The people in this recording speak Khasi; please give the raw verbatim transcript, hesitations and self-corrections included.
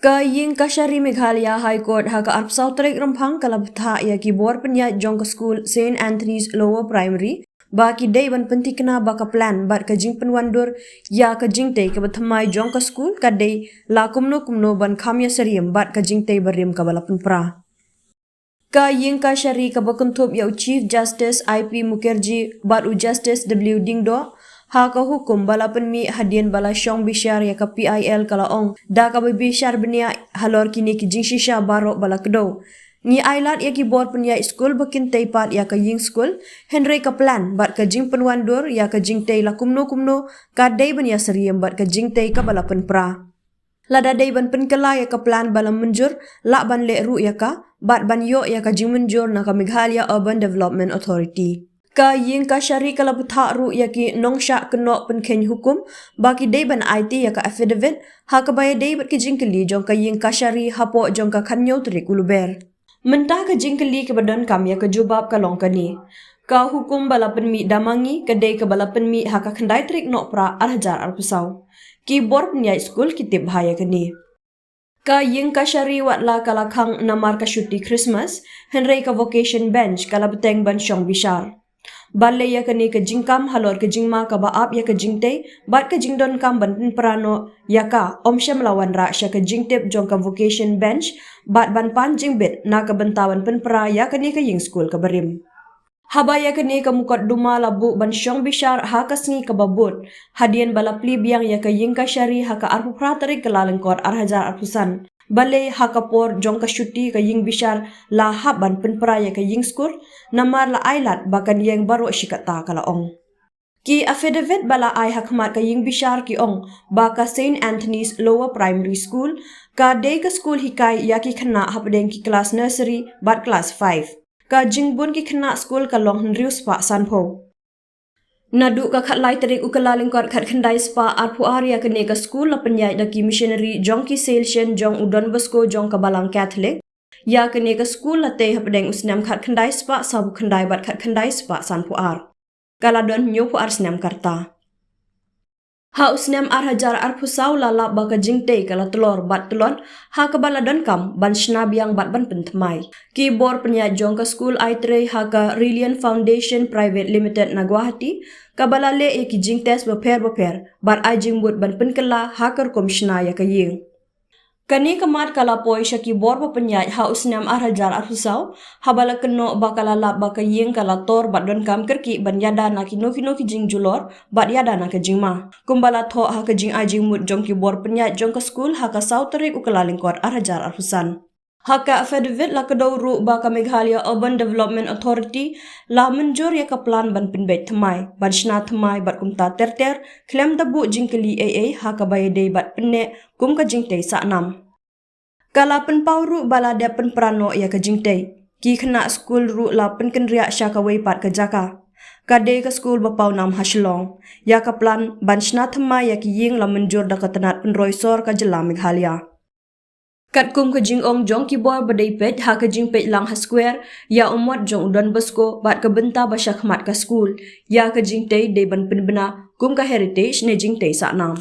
Ka Ïing Kashari Meghalaya High Court ha ka arphew saw tarik Rymphang ka la bthah ïa ki bor pynïaid jong ka skul Saint Anthony's Lower Primary ba ki dei ban pynthikna ba ka plan bad ka jingpynwandur ïa ka jingtei kaba thymmai jong ka skul ka dei la kumno kumno ban kham ïasyriem bad ka jingtei barim kaba la pynpra. Ka Ïing Kashari kaba kynthup ïa u Chief Justice I P Mukherjee bad u Justice W Diengdoh ha ka hukum ba la pynmih hadien ba la shong bishar ïa ka P I L ka la ong da kaba bishar bniah halor kine ki jingshisha baroh ba la kdew. Ngi ailad ïa ki bor pynïaid skul ba kin tei pat ïa ka ïing skul, hynrei ka plan bad ka jingpynwandur ïa ka jingtei la kumno kumno ka dei ban ïasyriem bad ka jingtei kaba la pynpra. Lada dei ban pynkylla ïa ka plan ba la mynjur, lah ban leh ruh ïa ka bad ban ïoh ïa ka jingmynjur na ka Meghalaya Urban Development Authority. Ka Ïing Kashari ka la bthah ruh ïa ki nongshah kynnoh pynkheiñ hukum ba ki dei ban aiti ïa ka affidavit ha kaba ïadei bad ki jingkylli jong ka Ïing Kashari hapoh jong ka khathynñiew tarik u Lber. Mynta ka jingkylli kaba donkam ïa ka jubab ka long kane: ka hukum ba la pynmih da ma ngi ka dei kaba la pynmih ha ka khyndai tarik Nohprah arhajar arphew saw. Ki bor pynïaid skul ki tip bha ïa kane. Ka Ïing Kashari wat la ka la khang namar ka shuti Christmas, hynrei ka Vocation Bench ka la bteng ban shong bishar. Balei ïa kane ka jingkam halor ka jingma kaba ap ïa ka jingtei bad ka jingdonkam ban pynpra noh ïa ka, ym shym la wanrah sha ka jingtip jong ka Vocation Bench bad ban pan jingbit na ka bynta ban pynpra ïa kane ka ïing skul kaba rim. Haba ïa kane ka mukotduma la buh ban shong bishar ha ka sngi kaba bud, hadien ba la plie biang ïa ka Ïing Kashari ha ka arphew phra tarik Kyllalyngkot arhajar arphew san. Balei ha ka por jong ka shuti ka ïing bishar la hap ban pynpra ïa ka ïing skul, namar la ailad ba kan ïeng baroh shi katta, ka la ong. Ki affidavit ba la ai ha khmat ka ïing bishar ki ong ba ka Saint Anthony's Lower Primary School ka dei ka skul hikai ïa ki khynnah hapdeng ki klas nursery bad klas five. Ka jingbun ki khynnah skul ka long hynriew spah sanphew. Naduh ka khatlai tarik u Kyllalyngkot khatkhyndai spah arphew ar ïa kane ka skul la pynïaid da ki missionary jong ki Salesian jong u Don Bosco jong ka Balang Catholic. Ïa kane ka skul la tei hapdeng u snem khatkhyndai spah sawphew khyndai bad khatkhyndai spah sanphew ar. Ka la don hynñiewphew ar snem ka rta. Ha u snem arhajar arphew saw la lap ba ka jingtei ka la tlor bad tlot, ha kaba la donkam ban shna biang bad ban pynthymmai. Ki bor pynïaid jong ka skul ai trei ha ka Reliant Foundation Private Limited na Guwahati, kaba la leh ïa ki jingtest bapher bapher bad ai jingmut ban pynkylla ha ka rukom shna ïa ka ïing. Kane ka mat ka la poi sha ki bor ba pynïaid ha u snem arhajar arphew saw, haba la kynnoh ba ka la lap ba ka ïing ka la tlor bad donkam kyrkieh ban ïada na kino kino ki jingjulor bad ïada na ka jingma, kumba la thoh ha ka jingai jingmut jong ki bor pynïaid jong ka skul ha ka saw tarik u Kyllalyngkot arhajar arphew san. Ha ka affidavit la kdew ruh ba ka Meghalaya Urban Development Authority la mynjur ïa ka plan ban pynbeit thymmai, ban shna thymmai bad kumta ter ter, khlem da buh jingkylli ei ei ha kaba ïadei bad pynneh kum ka jingtei sahnam. Ka la pynpaw ruh ba la dep pynpra noh ïa ka jingtei. Ki khynnah skul ruh la pynkynriah sha kawei pat ka jaka. Ka dei ka skul ba pawnam ha Shillong. Ïa ka plan ban shna thymmai ïa ki ïing la mynjur da ka tnat pynroi sor ka jylla Meghalaya. Katkum ka jingong jong ki bor ba dei peit ha ka jingpeit lang ha square ïa u mot jong u Don Bosco bad ka bynta ba shakhmat ka skul, ïa ka jingtei dei ban pynbna kum ka heritage ne jingtei sahnam.